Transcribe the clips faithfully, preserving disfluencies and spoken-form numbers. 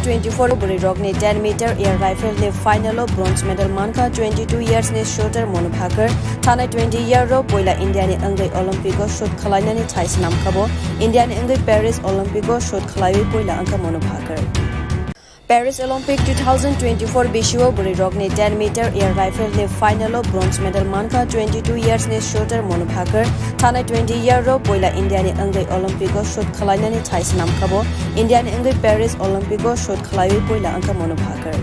twenty-four bwrwi rokni ten meter air rifle ni final o bronze medal mankha twenty-two years ni shooter Monu Bhaker. Thanai twenty year o poila India ni wngwi Olympic o shoot khwlainani thai swnamkha bo. India ni wngwi Paris Olympic o shoot khwlaiwi poila wngkha Monu Bhaker. Paris Olympic two thousand twenty-four bisio bwrwi rokni ten meter air rifle ni final o bronze medal mankha twenty-two years ni shooter Monu Bhaker. Thanai twenty year o poila India ni wngwi Olympic o shoot khwlainani thai swnamkha bo. India ni wngwi Paris Olympic o shoot khwlaiwi poila wngkha Monu Bhaker.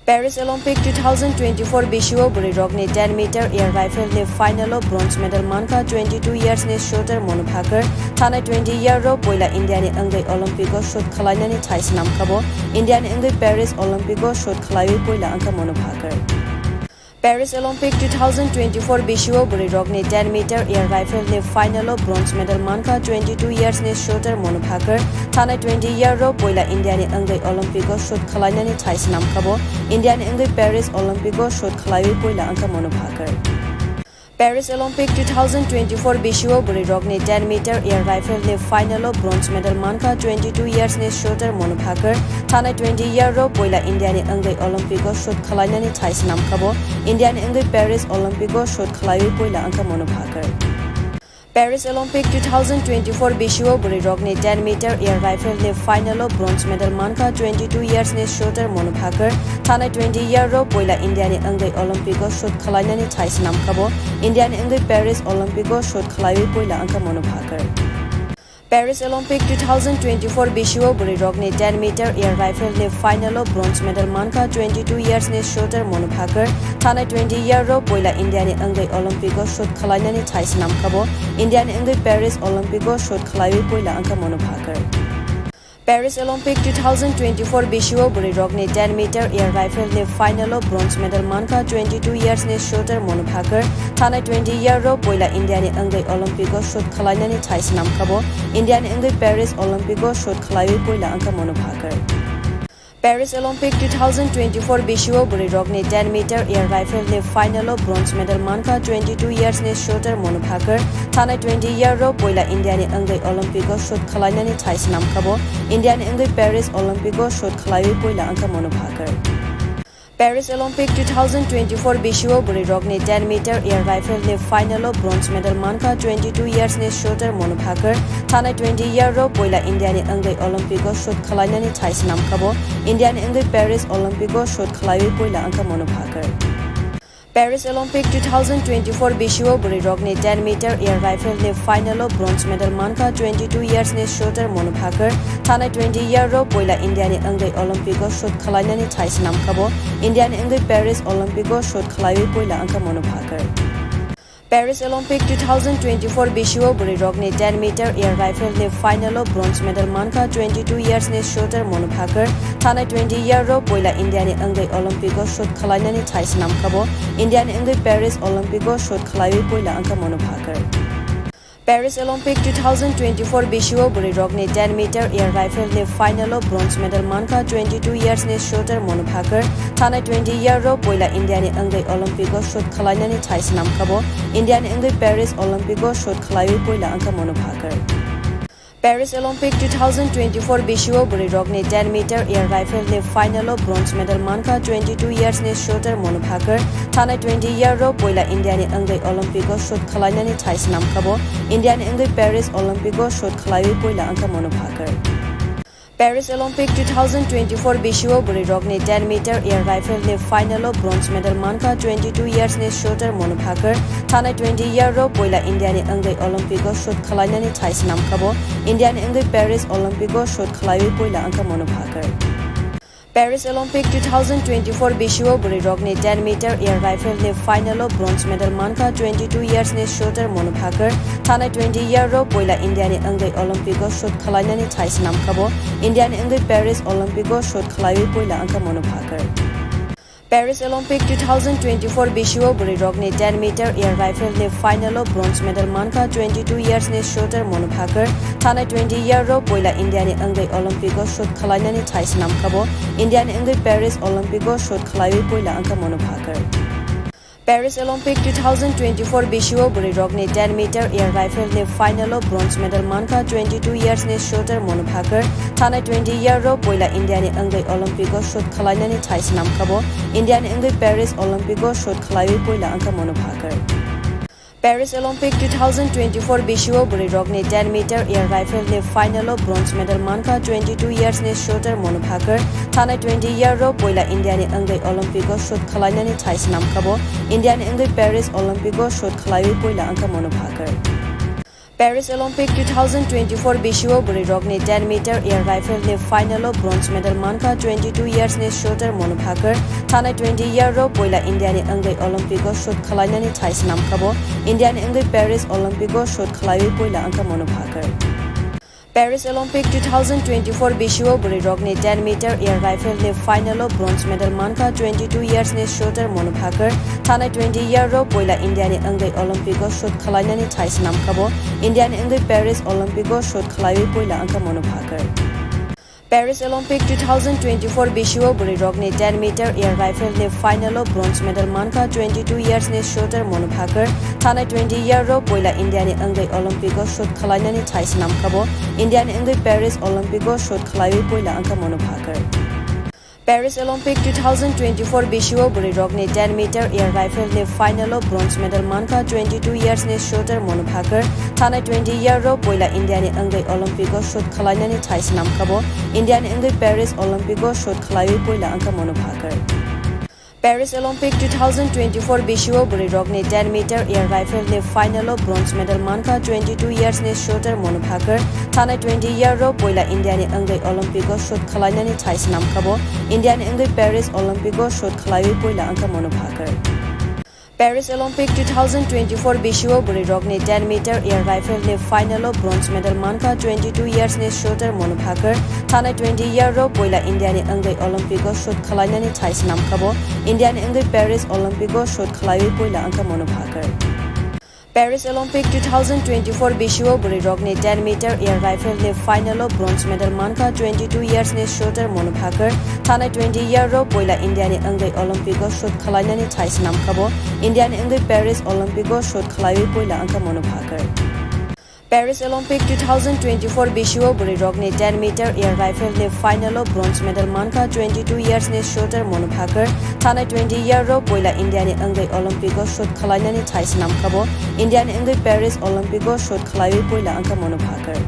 Paris Olympic two thousand twenty-four bisio bwrwi rokni ten meter air rifle ni final o bronze medal mankha twenty-two years ni shooter Monu Bhaker. Thanai twenty year o poila India ni wngwi Olympic o shoot khwlainani thai swnamkha bo. India ni wngwi Paris Olympic o shoot khwlaiwi poila wngkha Monu Bhaker. Paris Olympic two thousand twenty-four bisio bwrwi rokni ten meter air rifle ni final o bronze medal mankha twenty-two years ni shooter Monu Bhaker. Thanai twenty year o poila India ni wngwi Olympic o shoot khwlainani thai swnamkha bo. India ni wngwi Paris Olympic o shoot khwlaiwi poila wngkha Monu Bhaker. Paris Olympic two thousand twenty-four bisio bwrwi rokni ten meter air rifle ni final o bronze medal mankha twenty-two years ni shooter Monu Bhaker. Thanai twenty year o poila India ni wngwi Olympic o shoot khwlainani thai swnamkha bo. India ni wngwi Paris Olympic o shoot khwlaiwi poila wngkha Monu Bhaker. Paris Olympic two thousand twenty-four bisio bwrwi rokni ten meter air rifle ni final o bronze medal mankha twenty-two years ni shooter Monu Bhaker. Thanai twenty year o poila India ni wngwi Olympic o shoot khwlainani thai swnamkha bo. India ni wngwi Paris Olympic o shoot khwlaiwi poila wngkha Monu Bhaker. Paris Olympic two thousand twenty-four bisio bwrwi rokni ten meter air rifle ni final o bronze medal mankha twenty-two years ni shooter Monu Bhaker. Thanai twenty year o poila India ni wngwi Olympic o shoot khwlainani thai swnamkha bo. India ni wngwi Paris Olympic o shoot khwlaiwi poila wngkha Monu Bhaker. Paris Olympic two thousand twenty-four bisio bwrwi rokni ten meter air rifle ni final o bronze medal mankha twenty-two years ni shooter Monu Bhaker. Thanai twenty year o poila India ni wngwi Olympic o shoot khwlainani thai swnamkha bo. India ni wngwi Paris Olympic o shoot khwlaiwi poila wngkha Monu Bhaker. Paris Olympic two thousand twenty-four bisio bwrwi rokni ten meter air rifle ni final o bronze medal mankha twenty-two years ni shooter Monu Bhaker. Thanai twenty year o poila India ni wngwi Olympic o shoot khwlainani thai swnamkha bo. India ni wngwi Paris Olympic o shoot khwlaiwi poila wngkha Monu Bhaker. Paris Olympic two thousand twenty-four bisio bwrwi rokni ten meter air rifle ni final o bronze medal mankha twenty-two years ni shooter Monu Bhaker. Thanai twenty year o poila India ni wngwi Olympic o shoot khwlainani thai swnamkha bo. India ni wngwi Paris Olympic o shoot khwlaiwi poila wngkha Monu Bhaker. Paris Olympic two thousand twenty-four bisio bwrwi rokni ten meter air rifle ni final o bronze medal mankha twenty-two years ni shooter Monu Bhaker. Thanai twenty year o poila India ni wngwi Olympic o shoot khwlainani thai swnamkha bo. India ni wngwi Paris Olympic o shoot khwlaiwi poila wngkha Monu Bhaker. Paris Olympic two thousand twenty-four bisio bwrwi rokni ten meter air rifle ni final o bronze medal mankha twenty-two years ni shooter Monu Bhaker. Thanai twenty year o poila India ni wngwi Olympic o shoot khwlainani thai swnamkha bo. India ni wngwi Paris Olympic o shoot khwlaiwi poila wngkha Monu Bhaker. Paris Olympic two thousand twenty-four bisio bwrwi rokni ten meter air rifle ni final o bronze medal mankha twenty-two years ni shooter Monu Bhaker. Thanai twenty year o poila India ni wngwi Olympic o shoot khwlainani thai swnamkha bo. India ni wngwi Paris Olympic o shoot khwlaiwi poila wngkha Monu Bhaker. Paris Olympic two thousand twenty-four bisio bwrwi rokni ten meter air rifle ni final o bronze medal mankha twenty-two years ni shooter Monu Bhaker. Thanai twenty year o poila India ni wngwi Olympic o shoot khwlainani thai swnamkha bo. India ni wngwi Paris Olympic o shoot khwlaiwi poila wngkha Monu Bhaker. Paris Olympic two thousand twenty-four bisio bwrwi rokni ten meter air rifle ni final o bronze medal mankha twenty-two years ni shooter Monu Bhaker. Thanai twenty year o poila India ni wngwi Olympic o shoot khwlainani thai swnamkha bo. India ni wngwi Paris Olympic o shoot khwlaiwi poila wngkha Monu Bhaker. Paris Olympic two thousand twenty-four bisio bwrwi rokni ten meter air rifle ni final o bronze medal mankha twenty-two years ni shooter Monu Bhaker. Thanai twenty year o poila India ni wngwi Olympic o shoot khwlainani thai swnamkha bo. India ni wngwi Paris Olympic o shoot khwlaiwi poila wngkha Monu Bhaker. Paris Olympic two thousand twenty-four bisio bwrwi rokni ten meter air rifle ni final o bronze medal mankha twenty-two years ni shooter Monu Bhaker. Thanai twenty year o poila India ni wngwi Olympic o shoot khwlainani thai swnamkha bo. India ni wngwi Paris Olympic o shoot khwlaiwi poila wngkha Monu Bhaker. Paris Olympic two thousand twenty-four bisio bwrwi rokni ten meter air rifle ni final o bronze medal mankha twenty-two years ni shooter Monu Bhaker. Thanai twenty year o poila India ni wngwi Olympic o shoot khwlainani thai swnamkha bo. India ni wngwi Paris Olympic o shoot khwlaiwi poila wngkha Monu Bhaker. Paris Olympic two thousand twenty-four bisio bwrwi rokni ten meter air rifle ni final o bronze medal mankha twenty-two years ni shooter Monu Bhaker. Thanai twenty year o poila India ni wngwi Olympic o shoot khwlainani thai swnamkha bo. India ni wngwi Paris Olympic o shoot khwlaiwi poila wngkha Monu Bhaker. Paris Olympic two thousand twenty-four bisio bwrwi rokni ten meter air rifle ni final o bronze medal mankha twenty-two years ni shooter Monu Bhaker. Thanai twenty year o poila India ni wngwi Olympic o shoot khwlainani thai swnamkha bo. India ni wngwi Paris Olympic o shoot khwlaiwi poila wngkha Monu Bhaker. Paris Olympic two thousand twenty-four bisio bwrwi rokni ten meter air rifle ni final o bronze medal mankha twenty-two years ni shooter Monu Bhaker. Thanai twenty year o poila India ni wngwi Olympic o shoot khwlainani thai swnamkha bo. India ni wngwi Paris Olympic o shoot khwlaiwi poila wngkha Monu Bhaker. Paris Olympic two thousand twenty-four bisio bwrwi rokni ten meter air rifle ni final o bronze medal mankha twenty-two years ni shooter Monu Bhaker. Thanai twenty year o poila India ni wngwi Olympic o shoot khwlainani thai swnamkha bo. India ni wngwi Paris Olympic o shoot khwlaiwi poila wngkha Monu Bhaker. Paris Olympic two thousand twenty-four bisio bwrwi rokni ten meter air rifle ni final o bronze medal mankha twenty-two years ni shooter Monu Bhaker. Thanai twenty year o poila India ni wngwi Olympic o shoot khwlainani thai swnamkha bo. India ni wngwi Paris Olympic o shoot khwlaiwi poila wngkha Monu Bhaker. Paris Olympic two thousand twenty-four bisio bwrwi rokni ten meter air rifle ni final o bronze medal mankha twenty-two years ni shooter Monu Bhaker. Thanai twenty year o poila India ni wngwi Olympic o shoot khwlainani thai swnamkha bo. India ni wngwi Paris Olympic o shoot khwlaiwi poila wngkha Monu Bhaker. Paris Olympic two thousand twenty-four bisio bwrwi rokni ten meter air rifle ni final o bronze medal mankha twenty-two years ni shooter Monu Bhaker. Thanai twenty year o poila India ni wngwi Olympic o shoot khwlainani thai swnamkha bo. India ni wngwi Paris Olympic o shoot khwlaiwi poila wngkha Monu Bhaker. Paris Olympic two thousand twenty-four bisio bwrwi rokni ten meter air rifle ni final o bronze medal mankha twenty-two years ni shooter Monu Bhaker. Thanai twenty year o poila India ni wngwi Olympic o shoot khwlainani thai swnamkha bo. India ni wngwi Paris Olympic o shoot khwlaiwi poila wngkha Monu Bhaker. Paris Olympic two thousand twenty-four bisio bwrwi rokni ten meter air rifle ni final o bronze medal mankha twenty-two years ni shooter Monu Bhaker. Thanai twenty year o poila India ni wngwi Olympic o shoot khwlainani thai swnamkha bo. India ni wngwi Paris Olympic o shoot khwlaiwi poila wngkha Monu Bhaker.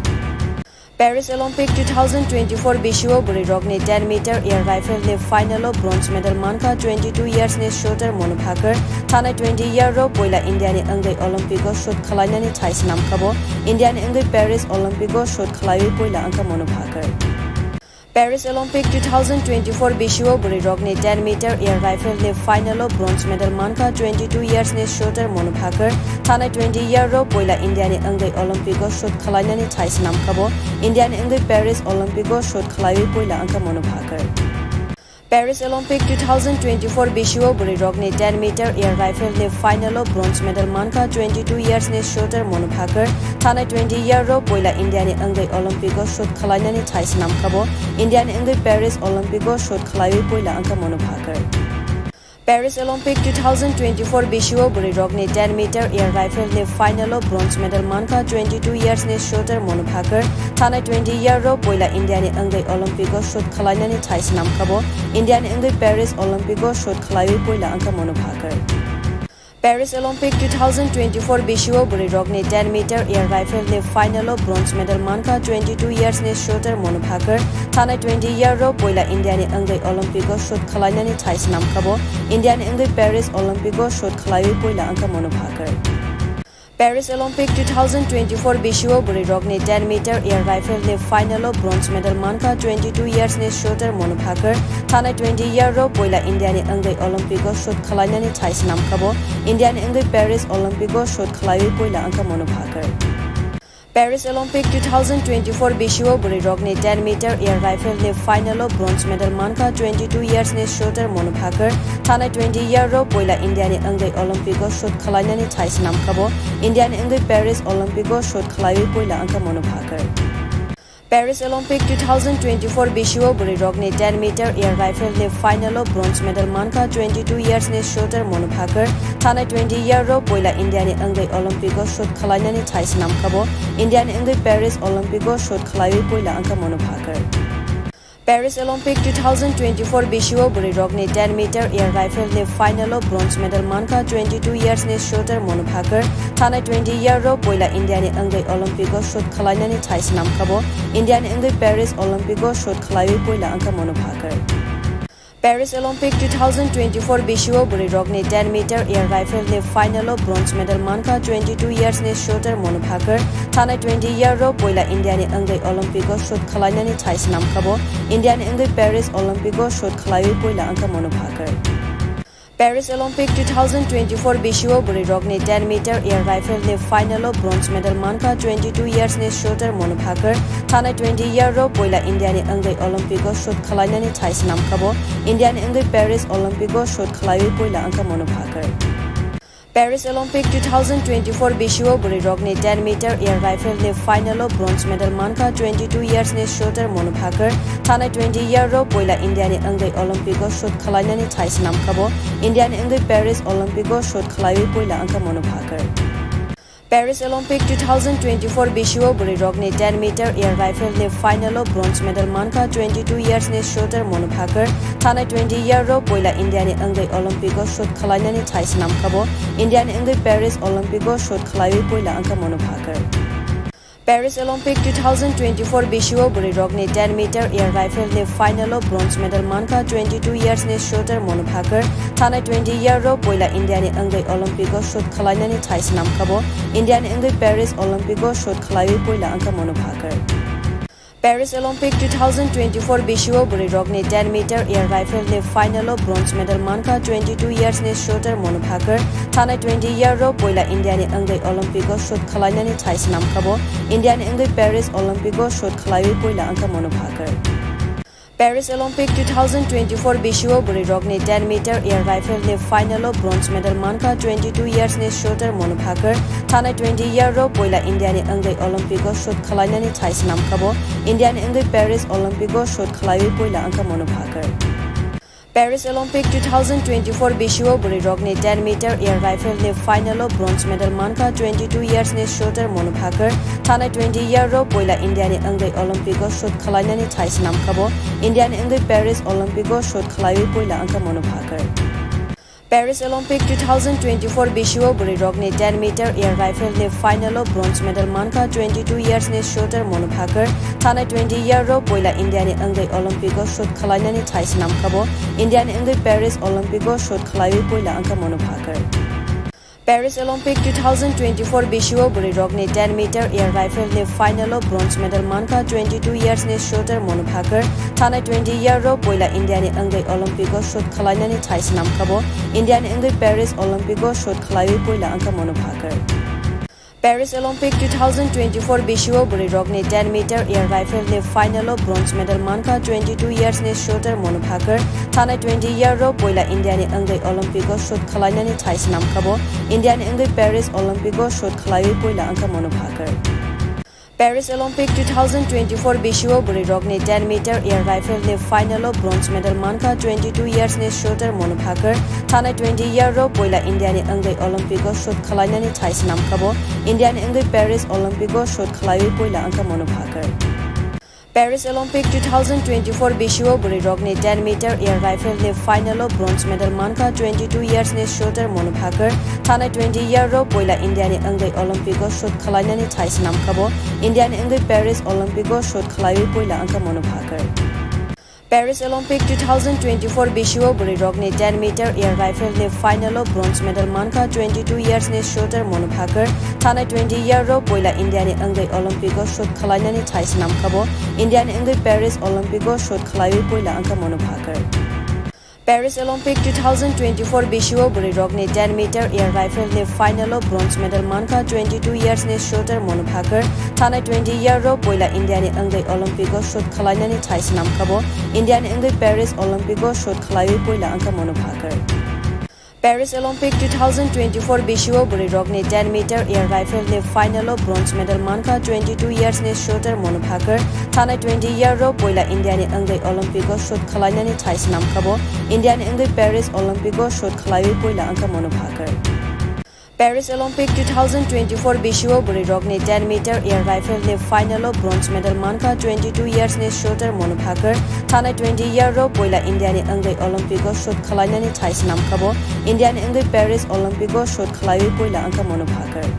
Paris Olympic two thousand twenty-four bisio bwrwi rokni ten meter air rifle ni final o bronze medal mankha twenty-two years ni shooter Monu Bhaker. Thanai twenty year o poila India ni wngwi Olympic o shoot khwlainani thai swnamkha bo. India ni wngwi Paris Olympic o shoot khwlaiwi poila wngkha Monu Bhaker. Paris Olympic two thousand twenty-four bisio bwrwi rokni ten meter air rifle ni final o bronze medal mankha twenty-two years ni shooter Monu Bhaker. Thanai twenty year o poila India ni wngwi Olympic o shoot khwlainani thai swnamkha bo. India ni wngwi Paris Olympic o shoot khwlaiwi poila wngkha Monu Bhaker. Paris Olympic two thousand twenty-four bisio bwrwi rokni ten meter air rifle ni final o bronze medal mankha twenty-two years ni shooter Monu Bhaker. Thanai twenty year o poila India ni wngwi Olympic o shoot khwlainani thai swnamkha bo. India ni wngwi Paris Olympic o shoot khwlaiwi poila wngkha Monu Bhaker. Paris Olympic two thousand twenty-four bisio bwrwi rokni ten meter air rifle ni final o bronze medal mankha twenty-two years ni shooter Monu Bhaker. Thanai twenty year o poila India ni wngwi Olympic o shoot khwlainani thai swnamkha bo. India ni wngwi Paris Olympic o shoot khwlaiwi poila wngkha Monu Bhaker. Paris Olympic two thousand twenty-four bisio bwrwi rokni ten meter air rifle ni final o bronze medal mankha twenty-two years ni shooter Monu Bhaker. Thanai twenty year o poila India ni wngwi Olympic o shoot khwlainani thai swnamkha bo. India ni wngwi Paris Olympic o shoot khwlaiwi poila wngkha Monu Bhaker. Paris Olympic two thousand twenty-four bisio bwrwi rokni ten meter air rifle ni final o bronze medal mankha twenty-two years ni shooter Monu Bhaker. Thanai twenty year o poila India ni wngwi Olympic o shoot khwlainani thai swnamkha bo. India ni wngwi Paris Olympic o shoot khwlaiwi poila wngkha Monu Bhaker. Paris Olympic two thousand twenty-four bisio bwrwi rokni ten meter air rifle ni final o bronze medal mankha twenty-two years ni shooter Monu Bhaker. Thanai twenty year o poila India ni wngwi Olympic o shoot khwlainani thai swnamkha bo. India ni wngwi Paris Olympic o shoot khwlaiwi poila wngkha Monu Bhaker. Paris Olympic two thousand twenty-four bisio bwrwi rokni ten meter air rifle ni final o bronze medal mankha twenty-two years ni shooter Monu Bhaker. Thanai twenty year o poila India ni wngwi Olympic o shoot khwlainani thai swnamkha bo. India ni wngwi Paris Olympic o shoot khwlaiwi poila wngkha Monu Bhaker. Paris Olympic two thousand twenty-four bisio bwrwi rokni ten meter air rifle ni final o bronze medal mankha twenty-two years ni shooter Monu Bhaker. Thanai twenty year o poila India ni wngwi Olympic o shoot khwlainani thai swnamkha bo. India ni wngwi Paris Olympic o shoot khwlaiwi poila wngkha Monu Bhaker. Paris Olympic two thousand twenty-four bisio bwrwi rokni ten meter air rifle ni final o bronze medal mankha twenty-two years ni shooter Monu Bhaker. Thanai twenty year o poila India ni wngwi Olympic o shoot khwlainani thai swnamkha bo. India ni wngwi Paris Olympic o shoot khwlaiwi poila wngkha Monu Bhaker. Paris Olympic two thousand twenty-four bisio bwrwi rokni ten meter air rifle ni final o bronze medal mankha twenty-two years ni shooter Monu Bhaker. Thanai twenty year o poila India ni wngwi Olympic o shoot khwlainani thai swnamkha bo. India ni wngwi Paris Olympic o shoot khwlaiwi poila wngkha Monu Bhaker. Paris Olympic two thousand twenty-four bisio bwrwi rokni ten meter air rifle ni final o bronze medal mankha twenty-two years ni shooter Monu Bhaker. Thanai twenty year o poila India ni wngwi Olympic o shoot khwlainani thai swnamkha bo. India ni wngwi Paris Olympic o shoot khwlaiwi poila wngkha Monu Bhaker. Paris Olympic two thousand twenty-four bisio bwrwi rokni ten meter air rifle ni final o bronze medal mankha twenty-two years ni shooter Monu Bhaker. Thanai twenty year o poila India ni wngwi Olympic o shoot khwlainani thai swnamkha bo. India ni wngwi Paris Olympic o shoot khwlaiwi poila wngkha Monu Bhaker. Paris Olympic two thousand twenty-four bisio bwrwi rokni ten meter air rifle ni final o bronze medal mankha twenty-two years ni shooter Monu Bhaker. Thanai twenty year o poila India ni wngwi Olympic o shoot khwlainani thai swnamkha bo. India ni wngwi Paris Olympic o shoot khwlaiwi poila wngkha Monu Bhaker. Paris Olympic two thousand twenty-four bisio bwrwi rokni ten meter air rifle ni final o bronze medal mankha twenty-two years ni shooter Monu Bhaker. Thanai twenty year o poila India ni wngwi Olympic o shoot khwlainani thai swnamkha bo. India ni wngwi Paris Olympic o shoot khwlaiwi poila wngkha Monu Bhaker. Paris Olympic two thousand twenty-four bisio bwrwi rokni ten meter air rifle ni final o bronze medal mankha twenty-two years ni shooter Monu Bhaker. Thanai twenty year o poila India ni wngwi Olympic o shoot khwlainani thai swnamkha bo. India ni wngwi Paris Olympic o shoot khwlaiwi poila wngkha Monu Bhaker. Paris Olympic two thousand twenty-four bisio bwrwi rokni ten meter air rifle ni final o bronze medal mankha twenty-two years ni shooter Monu Bhaker. Thanai twenty year o poila India ni wngwi Olympic o shoot khwlainani thai swnamkha bo. India ni wngwi Paris Olympic o shoot khwlaiwi poila wngkha Monu Bhaker. Paris Olympic two thousand twenty-four bisio bwrwi rokni ten meter air rifle ni final o bronze medal mankha twenty-two years ni shooter Monu Bhaker. Thanai twenty year o poila India ni wngwi Olympic o shoot khwlainani thai swnamkha bo. India ni wngwi Paris Olympic o shoot khwlaiwi poila wngkha Monu Bhaker. Paris Olympic two thousand twenty-four bisio bwrwi rokni ten meter air rifle ni final o bronze medal mankha twenty-two years ni shooter Monu Bhaker. Thanai twenty year o poila India ni wngwi Olympic o shoot khwlainani thai swnamkha bo. India ni wngwi Paris Olympic o shoot khwlaiwi poila wngkha Monu Bhaker. Paris Olympic two thousand twenty-four bisio bwrwi rokni ten meter air rifle ni final o bronze medal mankha twenty-two years ni shooter Monu Bhaker. Thanai twenty year o poila India ni wngwi Olympic o shoot khwlainani thai swnamkha bo. India ni wngwi Paris Olympic o shoot khwlaiwi poila wngkha Monu Bhaker. Paris Olympic two thousand twenty-four bisio bwrwi rokni ten meter air rifle ni final o bronze medal mankha twenty-two years ni shooter Monu Bhaker. Thanai twenty year o poila India ni wngwi Olympic o shoot khwlainani thai swnamkha bo. India ni wngwi Paris Olympic o shoot khwlaiwi poila wngkha Monu Bhaker. Paris Olympic two thousand twenty-four bisio bwrwi rokni ten meter air rifle ni final o bronze medal mankha twenty-two years ni shooter Monu Bhaker. Thanai twenty year o poila India ni wngwi Olympic o shoot khwlainani thai swnamkha bo. India ni wngwi Paris Olympic o shoot khwlaiwi poila wngkha Monu Bhaker. Paris Olympic two thousand twenty-four bisio bwrwi rokni ten meter air rifle ni final o bronze medal mankha twenty-two years ni shooter Monu Bhaker. Thanai twenty year o poila India ni wngwi Olympic o shoot khwlainani thai swnamkha bo. India ni wngwi Paris Olympic o shoot khwlaiwi poila wngkha Monu Bhaker. Paris Olympic two thousand twenty-four bisio bwrwi rokni ten meter air rifle ni final o bronze medal mankha twenty-two years ni shooter Monu Bhaker. Thanai twenty year o poila India ni wngwi Olympic o shoot khwlainani thai swnamkha bo. India ni wngwi Paris Olympic o shoot khwlaiwi poila wngkha Monu Bhaker. Paris Olympic two thousand twenty-four bisio bwrwi rokni ten meter air rifle ni final o bronze medal mankha twenty-two years ni shooter Monu Bhaker. Thanai twenty year o poila India ni wngwi Olympic o shoot khwlainani thai swnamkha bo. India ni wngwi Paris Olympic o shoot khwlaiwi poila wngkha Monu Bhaker. Paris Olympic two thousand twenty-four bisio bwrwi rokni ten meter air rifle ni final o bronze medal mankha twenty-two years ni shooter Monu Bhaker. Thanai twenty year o poila India ni wngwi Olympic o shoot khwlainani thai swnamkha bo. India ni wngwi Paris Olympic o shoot khwlaiwi poila wngkha Monu Bhaker.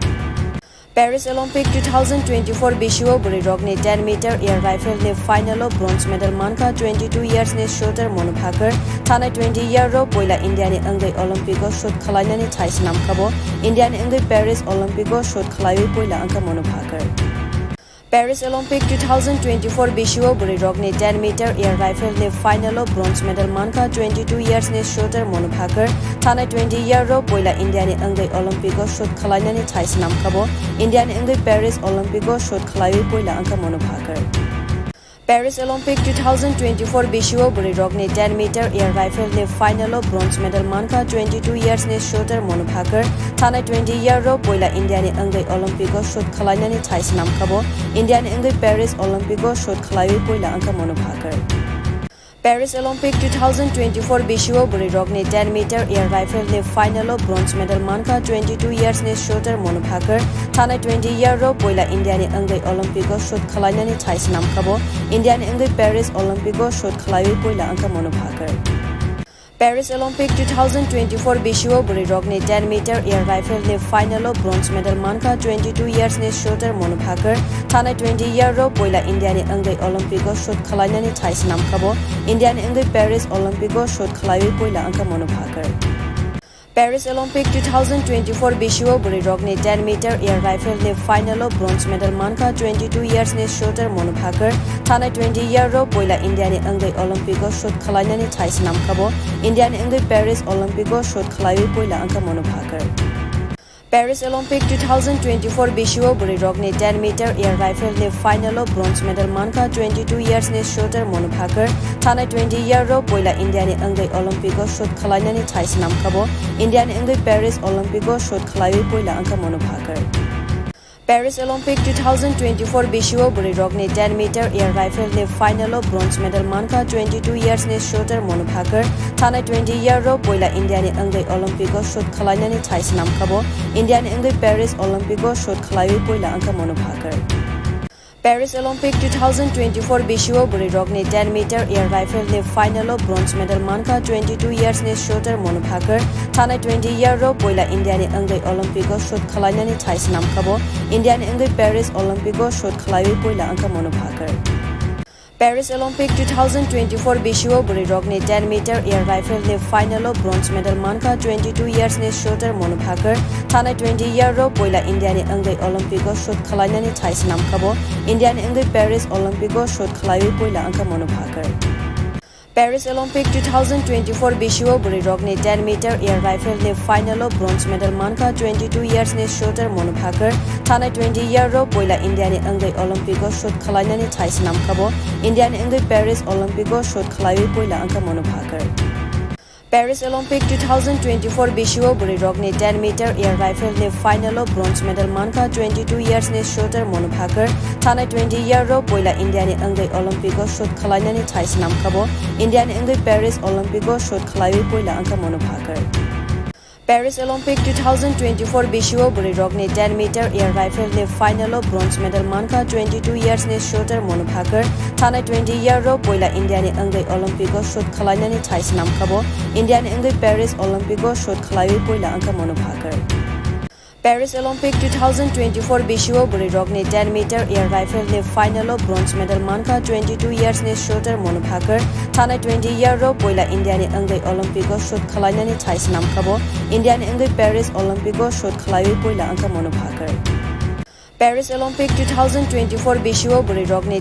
Paris Olympic two thousand twenty-four bisio bwrwi rokni ten meter air rifle ni final o bronze medal mankha twenty-two years ni shooter Monu Bhaker. Thanai twenty year o poila India ni wngwi Olympic o shoot khwlainani thai swnamkha bo. India ni wngwi Paris Olympic o shoot khwlaiwi poila wngkha Monu Bhaker. Paris Olympic two thousand twenty-four bisio bwrwi rokni ten meter air rifle ni final o bronze medal mankha twenty-two years ni shooter Monu Bhaker. Thanai twenty year o poila India ni wngwi Olympic o shoot khwlainani thai swnamkha bo. India ni wngwi Paris Olympic o shoot khwlaiwi poila wngkha Monu Bhaker. Paris Olympic two thousand twenty-four bisio bwrwi rokni ten meter air rifle ni final o bronze medal mankha twenty-two years ni shooter Monu Bhaker. Thanai twenty year o poila India ni wngwi Olympic o shoot khwlainani thai swnamkha bo. India ni wngwi Paris Olympic o shoot khwlaiwi poila wngkha Monu Bhaker. Paris Olympic two thousand twenty-four bisio bwrwi rokni ten meter air rifle ni final o bronze medal mankha twenty-two years ni shooter Monu Bhaker. Thanai twenty year o poila India ni wngwi Olympic o shoot khwlainani thai swnamkha bo. India ni wngwi Paris Olympic o shoot khwlaiwi poila wngkha Monu Bhaker. Paris Olympic two thousand twenty-four bisio bwrwi rokni ten meter air rifle ni final o bronze medal mankha twenty-two years ni shooter Monu Bhaker. Thanai twenty year o poila India ni wngwi Olympic o shoot khwlainani thai swnamkha bo. India ni wngwi Paris Olympic o shoot khwlaiwi poila wngkha Monu Bhaker. Paris Olympic two thousand twenty-four bisio bwrwi rokni ten meter air rifle ni final o bronze medal mankha twenty-two years ni shooter Monu Bhaker. Thanai twenty year o poila India ni wngwi Olympic o shoot khwlainani thai swnamkha bo. India ni wngwi Paris Olympic o shoot khwlaiwi poila wngkha Monu Bhaker. Paris Olympic two thousand twenty-four bisio bwrwi rokni ten meter air rifle ni final o bronze medal mankha twenty-two years ni shooter Monu Bhaker. Thanai twenty year o poila India ni wngwi Olympic o shoot khwlainani thai swnamkha bo. India ni wngwi Paris Olympic o shoot khwlaiwi poila wngkha Monu Bhaker. Paris Olympic two thousand twenty-four bisio bwrwi rokni ten meter air rifle ni final o bronze medal mankha twenty-two years ni shooter Monu Bhaker. Thanai twenty year o poila India ni wngwi Olympic o shoot khwlainani thai swnamkha bo. India ni wngwi Paris Olympic o shoot khwlaiwi poila wngkha Monu Bhaker. Paris Olympic two thousand twenty-four bisio bwrwi rokni ten meter air rifle ni final o bronze medal mankha twenty-two years ni shooter Monu Bhaker. Thanai twenty year o poila India ni wngwi Olympic o shoot khwlainani thai swnamkha bo. India ni wngwi Paris Olympic o shoot khwlaiwi poila wngkha Monu Bhaker. Paris Olympic two thousand twenty-four bisio bwrwi rokni ten meter air rifle ni final o bronze medal mankha twenty-two years ni shooter Monu Bhaker. Thanai twenty year o poila India ni wngwi Olympic o shoot khwlainani thai swnamkha bo. India ni wngwi Paris Olympic o shoot khwlaiwi poila wngkha Monu Bhaker. Paris Olympic two thousand twenty-four bisio bwrwi rokni ten meter air rifle ni final o bronze medal mankha twenty-two years ni shooter Monu Bhaker. Thanai twenty year o poila India ni wngwi Olympic o shoot khwlainani thai swnamkha bo. India ni wngwi Paris Olympic o shoot khwlaiwi poila wngkha Monu Bhaker. Paris Olympic two thousand twenty-four bisio bwrwi rokni ten meter air rifle ni final o bronze medal mankha twenty-two years ni shooter Monu Bhaker. Thanai twenty year o poila India ni wngwi Olympic o shoot khwlainani thai swnamkha bo. India ni wngwi Paris Olympic o shoot khwlaiwi poila wngkha Monu Bhaker. Paris Olympic two thousand twenty-four bisio bwrwi rokni ten meter air rifle ni final o bronze medal mankha twenty-two years ni shooter Monu Bhaker. Thanai twenty year o poila India ni wngwi Olympic o shoot khwlainani thai swnamkha bo. India ni wngwi Paris Olympic o shoot khwlaiwi poila wngkha Monu Bhaker. Paris Olympic two thousand twenty-four bisio bwrwi rokni ten meter air rifle ni final o bronze medal mankha twenty-two years ni shooter Monu Bhaker. Thanai twenty year o poila India ni wngwi Olympic o shoot khwlainani thai swnamkha bo. India ni wngwi Paris Olympic o shoot khwlaiwi poila wngkha Monu Bhaker. Paris Olympic two thousand twenty-four bisio bwrwi rokni